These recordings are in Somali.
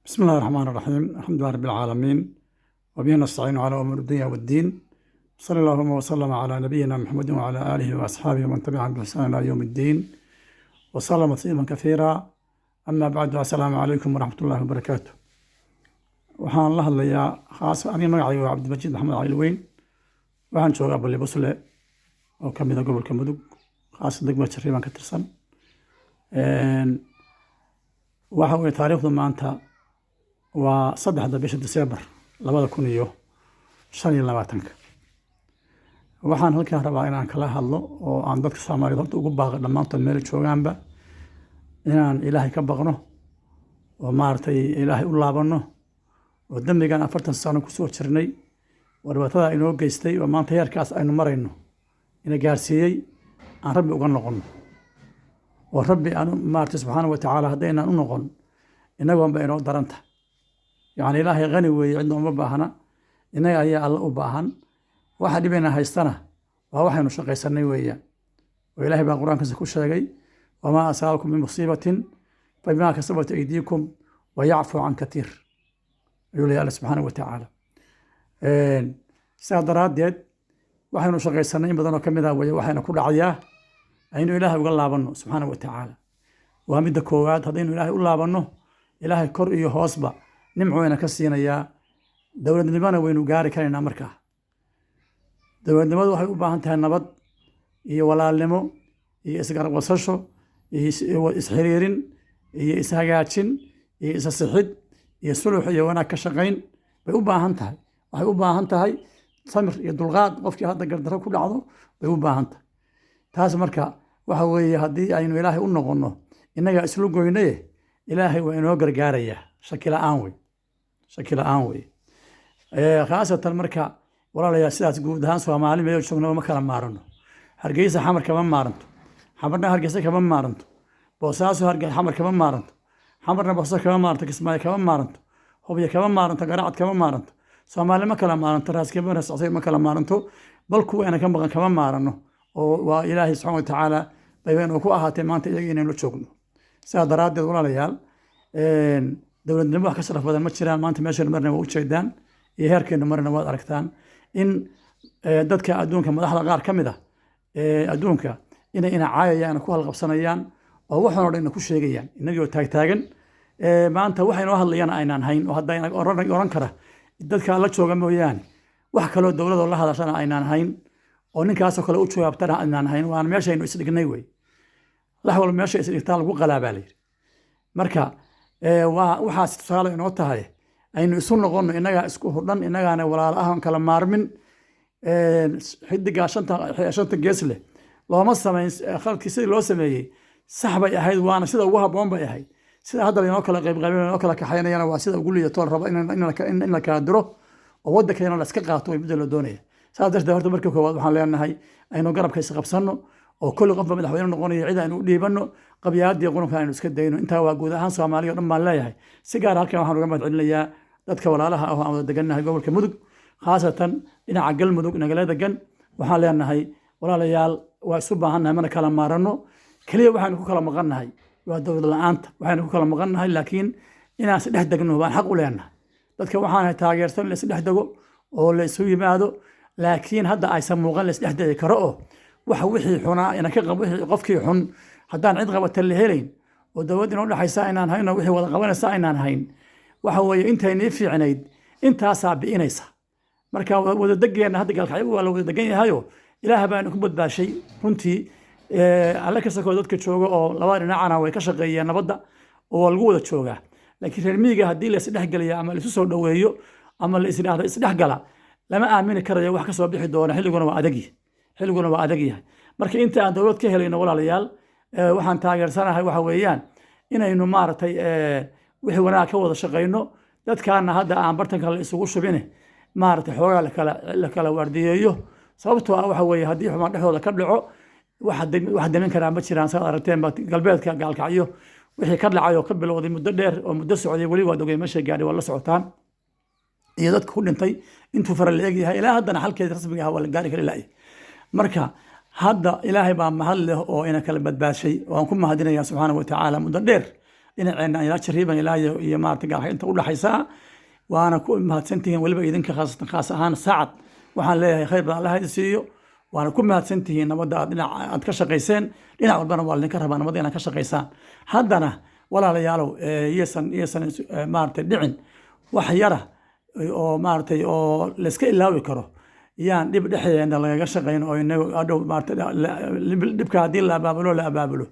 بسم الله الرحمن الرحيم، الحمد لله رب العالمين، وبه نستعين على أمور الدنيا والدين، صلى اللهم وسلم على نبينا محمد وعلى آله وأصحابه ومن تبعهم بإحسان إلى يوم الدين وسلم تسليما كثيرا. أما بعد، السلام عليكم ورحمة الله وبركاته. Waxaan la hadlayaa khaas aniga, magacayga waa Cabdimajiid Maxamed Cali Weyn. Waxaan joogaa Balli Busle oo ka mid ah gobolka Mudug, khaas degmada Jariiban ka tirsan. Waxa weye, taariikhdu maanta waa 3-da bisha Diseembar 2025-ka. Waxaan halkaan rabaa inaan kala hadlo oo aan dadka Soomaaliyeed horta ugu baaqa dhammaantood meel joogaanba inaan Ilaahay ka baqno oo maaragtay Ilaahay u laabanno, oo dembigan 40 sano kusoo jirnay oo dhibaatada inoo geystay oo maanta heerkaas aynu marayno ina gaarsiiyey aan Rabbi uga noqonno, oo Rabbi aan maaragtay subxaana wa tacaala haddaynaan u noqon innagoonba inoo daranta. Yacni Ilaahay qani weeye, cidna uma baahna, innaga ayaa Alla u baahan. Waxa dhibina haystana waa waxaynu shaqaysanay weeyaan, oo Ilaahay baa Qur-aankiisa ku sheegay: "وما أصابكم من مصيبة فبما كسبت أيديكم ويعفو عن كثير", ayuu leeyahay Alla subxaana wa tacaala. Sidaa daraaddeed waxaynu shaqaysanay in badan oo ka mid ah weye waxayna ku dhacayaa. Aynu Ilaahay uga laabanno subxaana wa tacaala, waa midda koowaad. Haddaynu Ilaahay u laabanno, Ilaahay kor iyo hoosba nimcu wayna ka siinayaa, dowladnimona waynu gaari karaynaa. Markaa dowladnimadu waxay u baahan tahay nabad iyo walaalnimo iyo isgarabqabsasho iyo isxiriirin iyo ishagaajin iyo isasixid iyo sulux iyo wanaag ka shaqayn bay u baahan tahay. Waxay u baahan tahay samir iyo dulqaad qofkii hadda gardarro ku dhacdo bay u baahan tahay taas. Marka waxa weeye, haddii aynu Ilaahay u noqonno, innagaa islu goynaye, Ilaahay waa inoo gargaarayaa, shaki la'aan wey, shaki la'aan wey. Khaasatan marka, walaalayaal, sidaas guud ahaan Soomaali meel joognaba ma kala maarano. Hargeysa Xamar kama maaranto, Xamarna Hargeysa kama maaranto, Boosaaso Xamar kama maaranto, Xamarna Boosaaso kama maaranto, Kismaayo kama maaranto, Hobyo kama maaranto, Garacad kama maaranto. Soomaali ma kala maaranto, Raaskema Raascasay ma kala maaranto, bal kuwa ka maqan kama maarano, oo waa Ilaahay subxaana watacaala baybaynu ku ahaatee maanta iyaga inaynu joogno. Sidaa daraaddeed, walaalayaal, dowladnimo wax ka sharaf badan ma jiraan. Maanta meeshaynu marna waa ujeedaan iyo heerkeenu marna waad aragtaan in dadka adduunka madaxda qaar ka mid ah adduunka inay ina caayayaan, ku halqabsanayaan oo waxaan oo dhan ina ku sheegayaan inagoo taagtaagan. Maanta waxay noo hadlayaan aynaan hayn oo hadda ina oran kara dadka la jooga mooyaane wax kaloo dowladoo la hadashana aynaan hayn, oo ninkaasoo kale u jawaabtana aynaan hayn. Waana meeshaynu isdhignay wey. Lax walba meesha isdhigtaa lagu qalaa baa layidhi. Marka waa waxaas tusaale inoo tahay. Aynu isu noqonno, innagaa isku hurdhan, innagaana walaalo ah oon kala maarmin. Xidigaa shanta gees leh looma samayn khaladkii. Sidii loo sameeyey sax bay ahayd, waana sida ugu habboon bay ahayd. Sida hadda lainoo kala qaybqaybin, inoo kala kaxaynayana waa sida ugu liidato la rabo in la kala diro oo waddankeena la iska qaato way midda la doonaya. Saas darteed, horta marka koowaad waxaan leenahay aynu garabka isqabsanno, oo kulli qofba madaxweyne noqonayo cid aynu u dhiibanno, qabyaaladii qurunka aynu iska dayno. Intaa waa guud ahaan Soomaaliya o dhan baan leeyahay. Si gaar halkan waxaan uga mahad celinayaa dadka walaalaha ah oo aan wada degannahay gobolka Mudug, khaasatan dhinaca Galmudug nagala degan. Waxaan leenahay, walaalayaal, waa isu baahannahay, mana kala maaranno. Keliya waxaynu ku kala maqannahay waa dowlad la-aanta waxaynu ku kala maqannahay, laakiin inaan isdhex degno baan xaq u leenahay. Dadka waxaan taageersan in la isdhex dego oo la isu yimaado, laakiin hadda aysan muuqan la isdhex degi karo oo waxa wixii xunaa ina ka qab wixii qofkii xun haddaan cid qabata la helayn oo dowlad inoo dhexaysa aynaan hayn oo wixii wada qabanaysa aynaan hayn. Waxa weeye, intaynii fiicnayd intaasaa bi'inaysa. Marka wadadegeenna hadda Gaalkacyo waa la wada degan yahayo, Ilaah baanu ku badbaashay runtii. Alle ka sokoo dadka jooga oo labada dhinacana way ka shaqeeyeen nabadda oo waa lagu wada joogaa. Laakiin reer miyiga haddii la isdhexgeliyo ama la isu soo dhoweeyo ama la isdhaahdo isdhexgala, lama aamini karayo wax ka soo bixi doona. Xilliguna waa adagyi, xilliguna waa adag yahay. Marka inta aan dowlad ka helayno, walaalayaal, waxaan taageersanahay waxa weeyaan inaynu maaragtay wixii wanaag ka wada shaqayno, dadkaana hadda aan bartanka la isugu shubine, maaragtay xoogaa la kala waardiyeeyo. Sababtoo ah waxa weeye, haddii xumaan dhexdooda ka dhaco, wax demin karaa ma jiraan. Saad aragteen ba galbeedka Gaalkacyo wixii ka dhacay oo ka bilowday muddo dheer oo muddo socday, weli waad ogey meeshay gaadhay, waa la socotaan, iyo dadka ku dhintay intuu fara la egyahay. Ilaa haddana xalkeeda rasmiga ah waa la gaari kari la'yahay. Marka hadda Ilaahay baa mahad leh oo ina kala badbaashay, waan ku mahadinaya subxaana wa tacaala. Muddo dheer Dhinaceenna ilaa Jariiban ilaa iyo maarata Gaalka inta u dhaxaysa waana ku mahadsantihiin. Weliba idinka khaasatan, khaas ahaan Sacad, waxaan leeyahay khayr badan Allah idin siiyo. Waana ku mahadsantihiin nabadda aad dhinac aad ka shaqayseen. Dhinac walbana waa idinka rabaa nabadda inaad ka shaqaysaan. Haddana walaalayaalow, iyaysan maaragtay dhicin wax yara oo maaragtay oo layska ilaawi karo yaan dhib dhexdeena lagaga shaqayn oo inagu hadhow maaragtay dhibka haddii la abaabulo, la abaabulo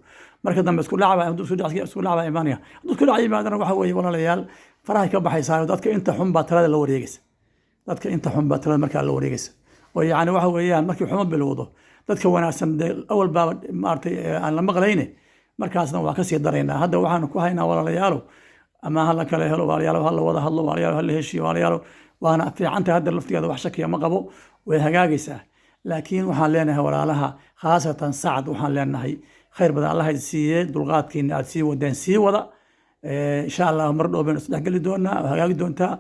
marka dambe isku dhacba, hadduu isku dhac baa imaanaya. Hadduu isku dhac yimaadana, waxa weeye walaalayaal, farahay ka baxaysaa. Dadka inta xun baa talada la wareegaysa, dadka inta xun baa talada markaa la wareegaysa. Oo yacni waxa weeyaan markii xumo bilowdo, dadka wanaagsan dee awal baaba maaragtay aan la maqlayne, markaasna waa kasii daraynaa. Hadda waxaanu ku haynaa walaalayaalo, ama ha la kala helo walaalayaalo, ha la wada hadlo walaalayaalo, ha la heshiiyo walaalayaalo. Waana fiicantahay hadda laftigeeda, wax shakiya ma qabo, way hagaagaysaa. Laakiin waxaan leenahay walaalaha, khaasatan Sacad, waxaan leenahay khayr badan Allah idin siiyee, dulqaadkiina aad sii wadeen sii wada. Insha Allah mar dhow baynu isdhexgeli doonaa oo hagaagi doontaa.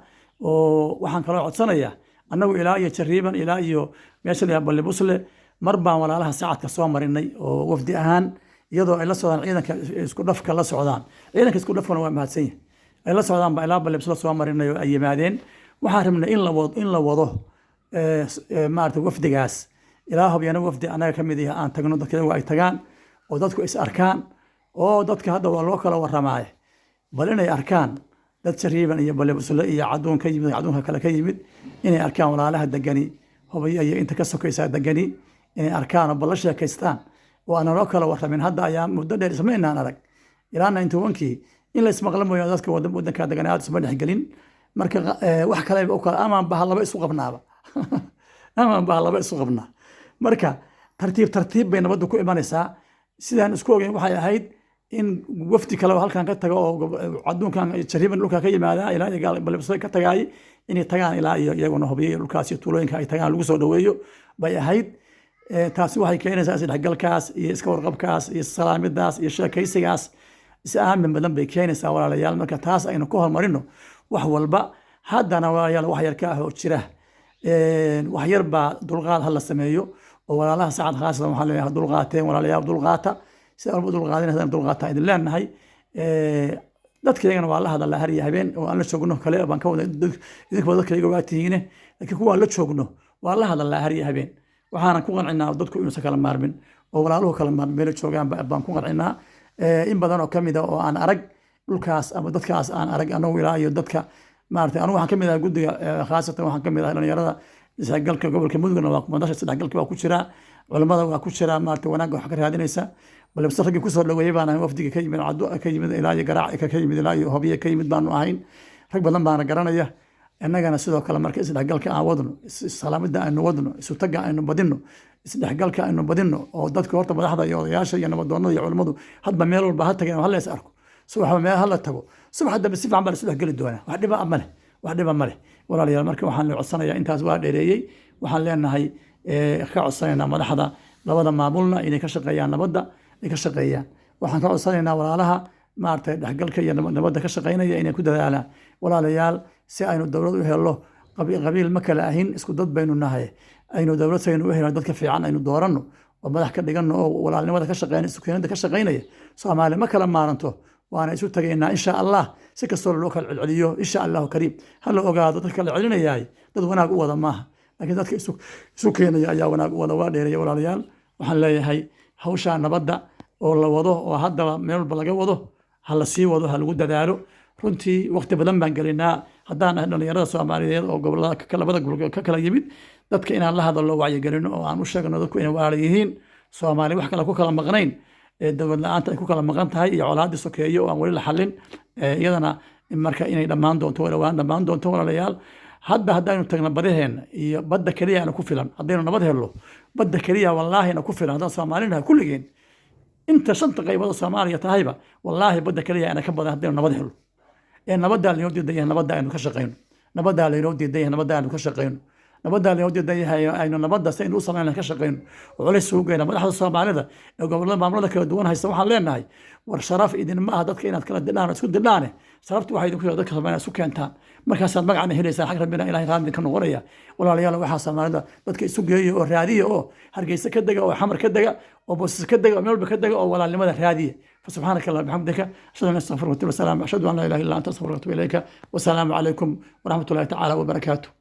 Oo waxaan kaloo codsanayaa, annagu ilaa iyo Jariiban ilaa iyo meesha la yidhaha Ballibusle mar baan walaalaha Sacadka soo marinay oo wafdi ahaan, iyadoo ay la socdaan ciidanka isku dhafka la socdaan. Ciidanka isku dhafkana waa mahadsan yahay, ay la socdaan baa ilaa Ballibusle soo marinay oo ay yimaadeen. Waxaan rabnay in la wado maarata wafdigaas ilaa Hobyana, wafdi annaga ka mid ah aan tagno, dadka iyagu ay tagaan oo dadku is arkaan. Oo dadka hadda waa loo kala warramaaye, bal inay arkaan dad Jariiban iyo Balibusle iyo Caduun ka yimid, caduunka kale ka yimid, inay arkaan walaalaha degani Hobyo iyo inta ka sokaysaa degani, inay arkaan oo bal la sheekaystaan oo aan loo kala warramin. Hadda ayaa muddo dheer isma inaan arag ilaa 91-kii in la ismaqla mooyaane, dadka wadanka degan aad isma dhexgelin. Marka wax kale u kala amaan baha laba isu qabnaaba, amaan baha laba isu qabnaa. Marka tartiib tartiib bay nabaddu ku imanaysaa. Sidaan isku ogeyn waxay ahayd in wafdi kale oo halkan ka tago oo adduunkan Jariiban dhulka ka yimaada ilaa iyo Balibusle ka tagaay inay tagaan ilaa iyo iyaguna Hobyo iyo dhulkaas iyo tuulooyinka ay tagaan, lagu soo dhoweeyo bay ahayd. Taasi waxay keenaysaa isdhexgalkaas iyo iska warqabkaas iyo salaamidaas iyo sheekaysigaas, is aamin badan bay keenaysaa walaalayaal. Marka taas aynu ku horumarino wax walba. Haddana walaalayaal, wax yar ka ah oo jira, wax yar baa dulqaad ha la sameeyo. Oo walaalaha Sacad khaasatan waxaan leeyahay dulqaateen walaalayaal, dulqaata sida walba dulqaadin, dulqaataa idin leenahay. Dadkaygana waa la hadalaa har iyo habeen oo aan la joogno kale baan ka wada. Idinkuba dadkayga waa tihiine, laakiin kuwaan la joogno waa la hadalaa har iyo habeen. Waxaanan ku qancinaa dadku inuusan kala maarmin oo walaaluhu kala maarmin meelo joogaan baan ku qancinaa. In badan oo kamid a oo aan arag dhulkaas ama dadkaas aan arag anagu ilaa iyo dadka maaragtay, anigu waxaan kamid ahay guddiga, khaasatan waxaan kamid ahay dhalinyarada isdhexgalka gobolka Mudugna, waa madasha isdhexgalka waa ku jiraa, culamada waa ku jiraa, maaragtay wanaagga wax ka raadinaysa. Balse raggii kusoo dhaweeyey baan ahay wafdiga ka yimid Cado, ka yimid ilaa iyo Garaac, ka yimid ilaa iyo Hobye ka yimid baanu ahayn. Rag badan baana garanaya. Innagana sidoo kale marka isdhexgalka aan wadno, salaamida aynu wadno, isutagga aynu badino, isdhexgalka aynu badino. Oo dadka horta madaxda iyo odayaasha iyo nabadoonnada iyo culimmadu hadba meel walba ha tageen oo hala is arko, subaxba meel hala tago, subax dambe si fiican baa la isu dhexgeli doonaa. Wax dhiba ma leh, wax dhiba ma leh walaalayaal. Marka waxaan codsanayaa, intaas waa dheereeyey, waxaan leenahay ka codsanaynaa madaxda labada maamulna inay ka shaqeeyaan nabadda ay ka shaqeeyaan. Waxaan ka codsanaynaa walaalaha maaragtay dhexgalka iyo nabadda ka shaqeynaya inay ku dadaalaan walaalayaal, si aynu dowlad u helno. Qabiil ma kala ahin, isku dad baynu nahay. Aynu dowlad saynu u helno, dadka fiican aynu dooranno oo madax ka dhiganno oo walaalnimada ka shaqeynaya, isu keenida ka shaqeynaya. Soomaali ma kala maaranto, waana isu tagaynaa insha Allah. Si kastoo loo kala celceliyo, insha Allahu kariim, ha la ogaado dadka kala celinayaay dad wanaag u wada maaha, laakiin dadka isu keenaya ayaa wanaag u wada. Waa dheereeya walaalayaal. Waxaan leeyahay hawshaa nabadda oo la wado oo haddaba meel walba laga wado ha la sii wado, ha lagu dadaalo. Runtii waqti badan baan gelinaa haddaan ahay dhalinyarada Soomaaliyeed oo gobolada labada gobol ka kala yimid, dadka inaan la hadallo, wacyigelino oo aan u sheegno dadku inay walaala yihiin, Soomaali wax kale ku kala maqnayn ee dowlad la-aanta ay ku kala maqan tahay iyo colaadii sokeeye oo aan weli la xallin, iyadana marka inay dhammaan doonto, dhowaan dhammaan doonto walaalayaal. Hadda haddaynu tagno badaheenna iyo badda keliya ana ku filan, haddaynu nabad helno badda keliya wallaahina ku filan. Haddaan Soomaali nahay kulligeen, inta shanta qaybood oo Soomaaliya tahayba, wallaahi badda keliya ana ka badan haddaynu nabad helno. Ee nabaddaa laynoo diidan yahay, nabadda aynu ka shaqayno. Nabaddaa laynoo diidan yahay, nabadda aynu ka shaqayno. Nabaddaa laynoo diidan yahay, aynu nabadda si aynu u samayn ka shaqayno oo culays ugu geyna madaxda Soomaalida ee gobollada maamulada kala duwan haysta. Waxaan leenahay war sharaf idinma aha dadka inaad kala didhaan oo isku didhaane. Sharaftu waxay idinku dadka Soomaalida isu keentaan, markaasaad magacna helaysaan, xag Rabbina Ilaahay raadin ka noqonaya. Walaalayaal, waxaa Soomaalida dadka isu geeya oo raadiya oo Hargeysa ka dega oo Xamar ka dega oo Boosas ka dega oo meel walba ka dega oo walaalnimada raadiya. Fasubxaanaka Allah bixamdika, ashhadu an astaghfiruka wa atubu, ashhadu an laa ilaha illa anta, astaghfiruka wa atubu ilayka. Wasalaamu calaykum waraxmatullahi tacaala wabarakaatu.